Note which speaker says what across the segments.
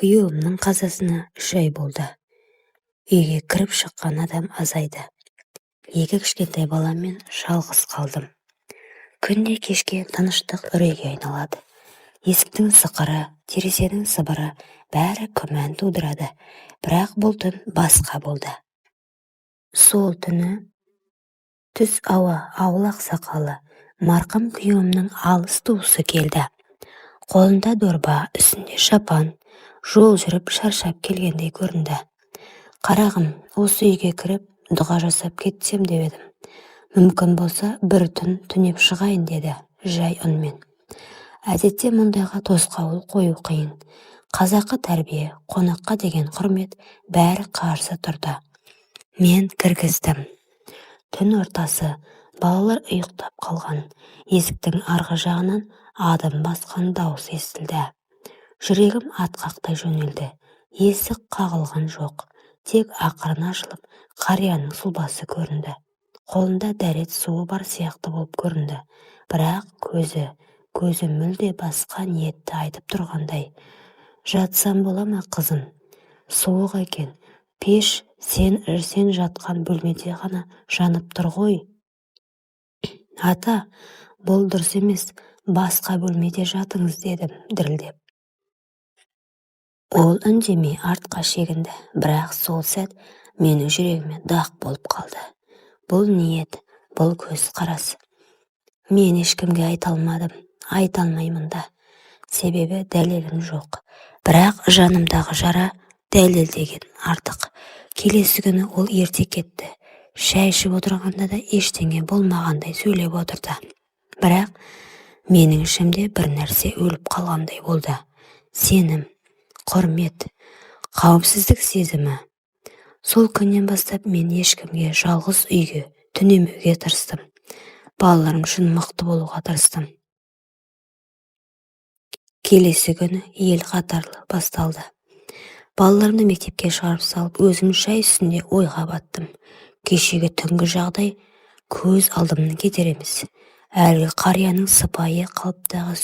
Speaker 1: Күйеуімнің қазасына 3 ай болды. Үйге кіріп шыққан адам азайды. Екі кішкентай баламмен жалғыз қалдым. Күнде кешке тыныштық үрейге айналады. Есіктің сықыры, терезенің сыбыры, бәрі күмән тудырады. Бірақ бұл түн басқа болды. Сол түні түс ауа ауыл ақсақалы, марқұм күйеуімнің алыс туысы келді. Қолында дорба, үстінде шапан, жол жүріп шаршап келгендей көрінді. «Қарағым, осы үйге кіріп, дұға жасап кетсем деп едім. Мүмкін болса, бір түн түнеп шығайын», – деді жай үнмен. Әдетте мұндайға тосқауыл қою қиын. Қазақы тәрбие, қонаққа деген құрмет, бәрі қарсы тұрды. Мен кіргіздім. Түн ортасы, балалар ұйықтап қалған. Есіктің арғы жағынан адым басқан дауыс естілді. Жүрегім атқақтай жөнелді. Есік қағылған жоқ, тек ақырын ашылып, қарияның сұлбасы көрінді. Қолында дәрет суы бар сияқты болып көрінді, бірақ көзі, көзі мүлде басқа ниетті айтып тұрғандай. «Жатсам бола ма, қызым? Суық екен, пеш сен жатқан бөлмеде ғана жанып тұр ғой». «Ата, бұл дұрыс емес, басқа бөлмеде жатыңыз», – дедім дірілдеп. Ол үндемей артқа шегінді, бірақ сол сәт менің жүрегіме дақ болып қалды. Бұл ниет, бұл көзқарас. Мен ешкімге айта алмадым, айта алмаймын да. Себебі дәлелім жоқ. Бірақ жанымдағы жара дәлелдеген артық. Келесі күні ол ерте кетті. Шай ішіп отырғанда да ештеңе болмағандай сөйлеп отырды. Бірақ менің ішімде бір нәрсе өліп қалғандай болды. Сенім, құрмет, қауіпсіздік сезімі. Сол күннен бастап мен ешкімге жалғыз үйге түнемеуге тырыстым. Балаларым үшін мықты болуға тырыстым. Келесі күні ел қатарлы басталды. Балаларымды мектепке шығарып салып, өзім шай үстінде ойға баттым. Кешегі түнгі жағдай көз алдымнан кетер емес. Әлгі қарияның сыпайы қалыптағы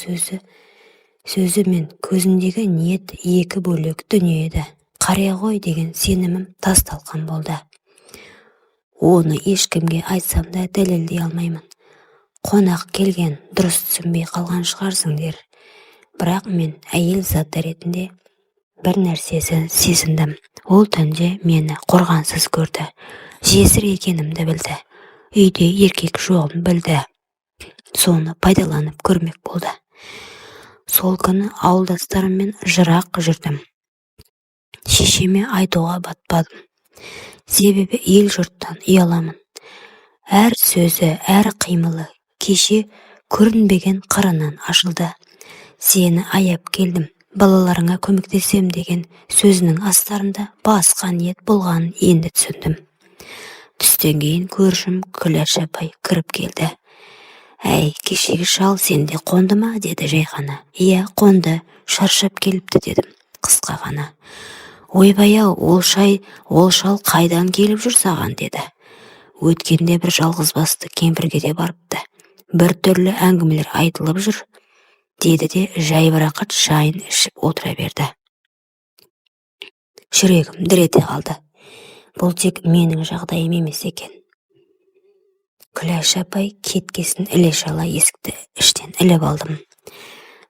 Speaker 1: сөзі мен көзіндегі ниет екі бөлек дүние еді. Қария ғой деген сенімім тас-талқан болды. Оны ешкімге айтсам да дәлелдей алмаймын. Қонақ келген, дұрыс түсінбей қалған шығарсың дер. Бірақ мен әйел заты ретінде бір нәрсені сезіндім. Ол түнде мені қорғансыз көрді. Жесір екенімді білді. Үйде еркек жоғын білді. Соны пайдаланып көрмек болды. Сол күні ауылдастарыммен жырақ жүрдім. Шешеме айтуға батпадым. Себебі ел-жұрттан ұяламын. Әр сөзі, әр қимылы кеше көрінбеген қырынан ашылды. «Сені аяп келдім, балаларыңа көмектесем» деген сөзінің астарында басқа ниет болғанын енді түсіндім. Түстен кейін көршім Күләш апай кіріп келді. «Әй, кешегі шал сенде қонды ма?» – деді жай ғана. «Иә, қонды, шаршап келіпті», – дедім қысқа ғана. «Ойбай-ау, ол шал қайдан келіп жүр саған?» – деді. «Өткенде бір жалғызбасты кемпірге де барыпты. Бір түрлі әңгімелер айтылып жүр», – деді де жайбарақат шайын ішіп отыра берді. Жүрегім дір ете қалды. Бұл тек менің жағдайым емес екен. Күләш апай кеткесін іле-шала есікті іштен іліп алдым.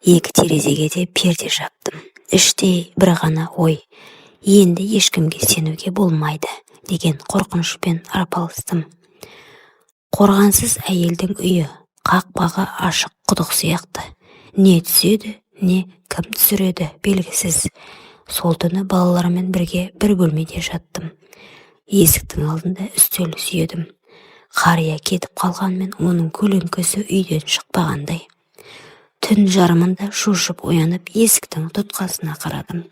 Speaker 1: Екі терезеге де перде жаптым. Іштей бір ғана ой: енді ешкімге сенуге болмайды деген қорқынышпен арпалыстым. Қорғансыз әйелдің үйі қақпағы ашық құдық сияқты. Не түседі, не кім түсіреді, белгісіз. Сол түні балаларыммен бірге бір бөлмеде жаттым. Есіктің алдында үстел сүйедім. Қария кетіп қалғанмен, оның көлеңкесі үйден шықпағандай. Түн жарымында шошып оянып, есіктің тұтқасына қарадым.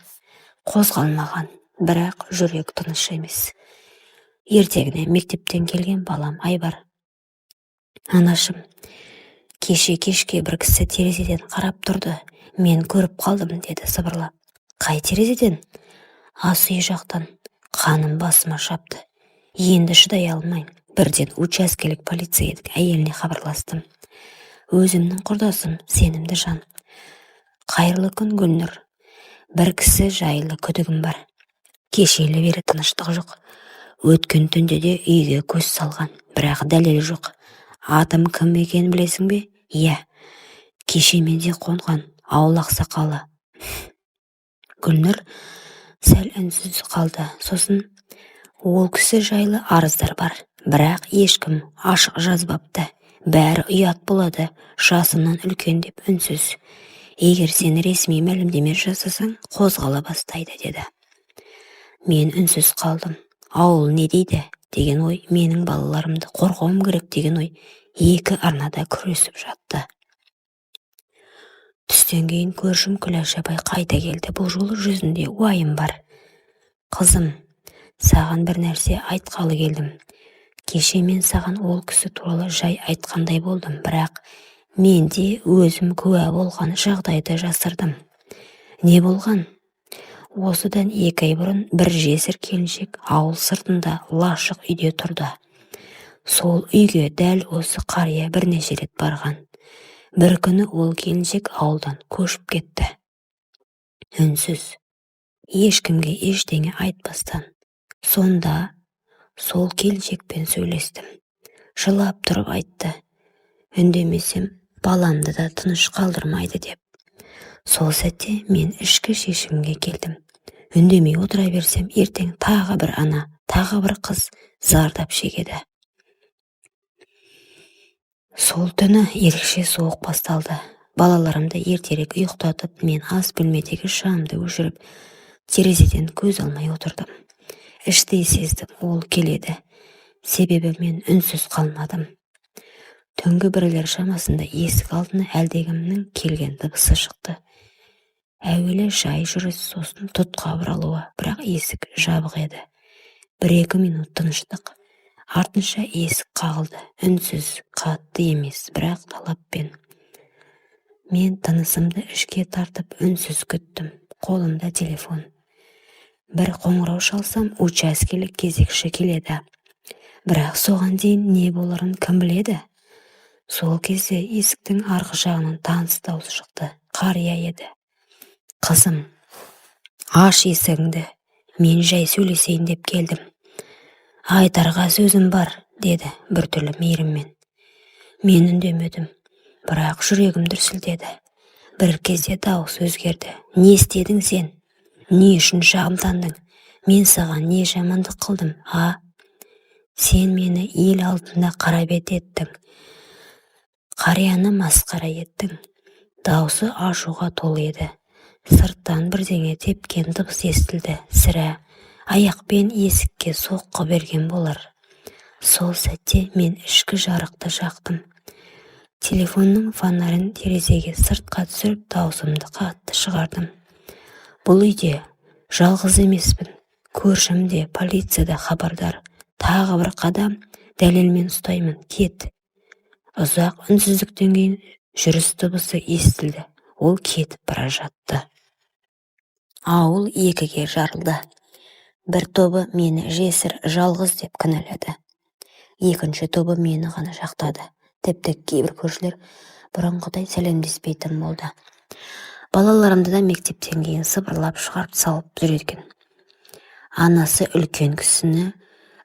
Speaker 1: Қозғалмаған, бірақ жүрек тыныш емес. Ертеңіне мектептен келген балам Айбар: «Анашым, кеше кешке бір кісі терезеден қарап тұрды, мен көріп қалдым», – деді сыбырлап. «Қай терезеден?» «Ас үй жақтан». Қаным басыма шапты. Енді шыдай алмай, бірден учаскелік полицейдің әйеліне хабарластым. Өзімнің құрдасым, сенімді жан. «Қайырлы күн, Гүлнұр. Бір кісі жайлы күдігім бар. Кешелі бері тыныштық жоқ. Өткен түнде де үйге көз салған, бірақ дәлел жоқ. Атым кім екенін білесің бе? Иә. Кеше менде қонған ауыл ақсақалы. Гүлнұр сәл үнсіз қалды. Сосын: ол кісі жайлы арыздар бар, бірақ ешкім ашық жазбапты. Бәрі ұят болады, жасымнан үлкен деп үнсіз. Егер сен ресми мәлімдеме жасасаң, қозғала бастайды, деді. Мен үнсіз қалдым. Ауыл не дейді деген ой, менің балаларымды қорғауым керек деген ой екі арнада күресіп жатты. Түстен кейін көршім Күләш апай қайта келді. Бұл жолы жүзінде уайым бар. Қызым, саған бір нәрсе айтқалы келдім. Кеше мен саған ол кісі туралы жай айтқандай болдым, бірақ мен де өзім куә болған жағдайды жасырдым. Не болған? Осыдан 2 ай бұрын бір жесір келіншек ауыл сыртында лашық үйде тұрды. Сол үйге дәл осы қария бірнеше рет барған. Бір күні ол келіншек ауылдан көшіп кетті. Үнсіз, ешкімге ештеңе айтпастан. Сонда сол келіншекпен сөйлестім. Жылап тұрып айтты. Үндемесем, баламды да тыныш қалдырмайды деп. Сол сәтте мен ішкі шешімге келдім. Үндемей отыра берсем, ертең тағы бір ана, тағы бір қыз зардап шегеді. Сол түні ерекше суық басталды. Балаларымды ертерек ұйықтатып, мен ас бөлмедегі шамды өшіріп, терезеден көз алмай отырдым. Іштей сездім, ол келеді. Себебі мен үнсіз қалмадым. Түнгі 1-лер шамасында есік алдына әлдекімнің келген дыбысы шықты. Әуелі жай жүріс, сосын тұтқа бұралуы, бірақ есік жабық еді. 1-2 минут тыныштық. Артынша есік қағылды. Үнсіз, қатты емес, бірақ талаппен. Мен тынысымды ішке тартып, үнсіз күттім. Қолымда телефон. Бір қоңырау шалсам, учаскелік кезекші келеді. Бірақ соған дейін не боларын кім біледі? Сол кезде есіктің арғы жағынан таныс дауыс шықты. Қария еді. Қызым, аш есігіңді, мен жай сөйлесейін деп келдім. Айтарға сөзім бар, деді біртүрлі мейіріммен. Мен үндемедім, бірақ жүрегім дүрсілдеді. Бір кезде дауыс өзгерді. Не істедің сен? Не үшін шағымдандың? Мен саған не жамандық қылдым, а? Сен мені ел алдында қарабет еттің. Қарияны масқара еттің. Даусы ашуға толы еді. Сырттан бірдеңе тепкен дыбыс естілді. Сірә, аяқпен есікке соққы берген болар. Сол сәтте мен ішкі жарықты жақтым. Телефонның фонарін терезеге сыртқа түсіріп, даусымды қатты шығардым. Бұл үйде жалғыз емеспін. Көршім де, полиция да хабардар. Тағы бір қадам, дәлелмен ұстаймын. Кет. Ұзақ үнсіздіктен кейін жүріс дыбысы естілді. Ол кетіп бара жатты. Ауыл екіге жарылды. Бір тобы мені жесір, жалғыз деп кінәлады. Екінші тобы мені ғана жақтады. Тіпті кейбір көршілер бұрынғыдай сәлемдеспейтін болды. Балаларымды да мектептен кейін сыбырлап шығарып салып жүрген. Анасы үлкен кісіні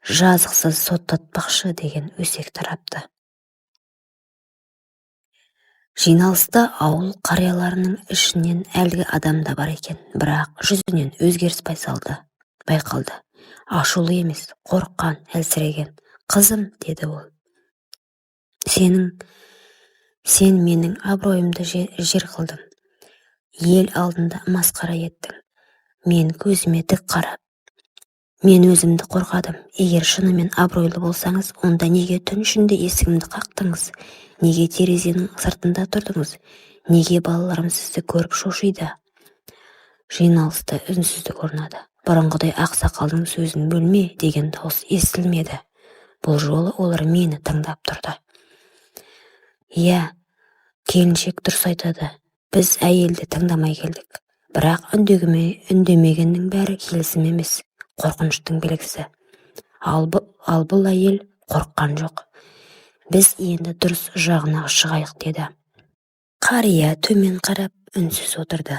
Speaker 1: жазықсыз соттатпақшы деген өсек тарапты. Жиналыста ауыл қарияларының ішінен әлгі адам да бар екен, бірақ жүзінен өзгеріс байқалды. Ашулы емес, қорыққан, әлсіреген. Қызым, деді ол. Сен менің абыройымды жер қылдың. Ел алдында масқара еттің. Мен көзіме тік қарап, мен өзімді қорғадым. Егер шынымен абыройлы болсаңыз, онда неге түн ішінде есігімді қақтыңыз? Неге терезенің сыртында тұрдыңыз? Неге балаларым сізді көріп шошиды? Жиналыста үнсіздік орнады. Бұрынғыдай ақсақалдың сөзін бөлме деген дауыс естілмеді. Бұл жолы олар мені тыңдап тұрды. Иә, келіншек дұрыс айтады. Біз әйелді тыңдамай келдік. Бірақ үндемегеннің бәрі келісім емес, қорқыныштың белгісі. Ал бұл әйел қорыққан жоқ. Біз енді дұрыс жағына шығайық, деді. Қария төмен қарап үнсіз отырды.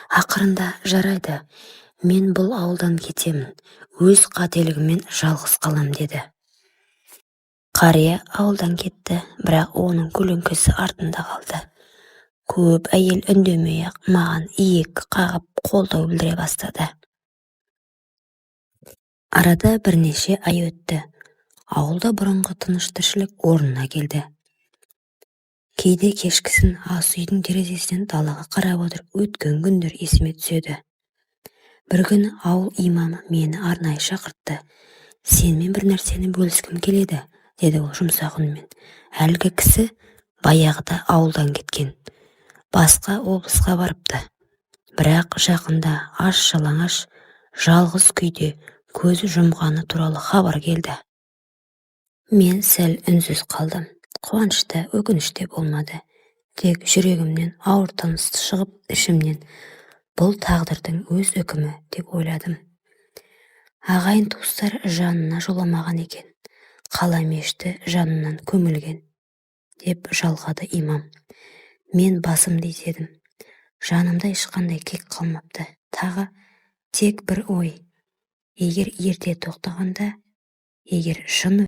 Speaker 1: Ақырында, «Жарайды, мен бұл ауылдан кетемін, өз қателігіммен жалғыз қалам», – деді. Қария ауылдан кетті, бірақ оның көлеңкесі артында қалды. Көп әйел үндемей-ақ маған иек қағып, қолдау білдіре бастады. Арада бірнеше ай өтті. Ауылда бұрынғы тыныш тіршілік орнына келді. Кейде кешкісін ас үйдің терезесінен далаға қарап отырып, өткен күндер есіме түседі. Бір күні ауыл имамы мені арнайы шақыртты. «Сенімен бір нәрсені бөліскім келеді», – деді ол жұмсақ үнмен. «Әлгі кісі баяғыда ауылдан кеткен, басқа облысқа барыпты. Бірақ жақында аш-жалаңаш, жалғыз күйде көз жұмғаны туралы хабар келді». Мен сәл үнсіз қалдым. Қуаныш та, өкініш те болмады. Тек жүрегімнен ауыр тыныс шығып, ішімнен «бұл тағдырдың өз үкімі» деп ойладым. Ағайын-туыстар жанына жоламаған екен. Қала мешіті жанынан көмілген, деп жалғады имам. Мен басымды изедім. Жанымда ешқандай кек қалмапты. Тағы тек бір ой: егер ерте тоқтағанда, егер шын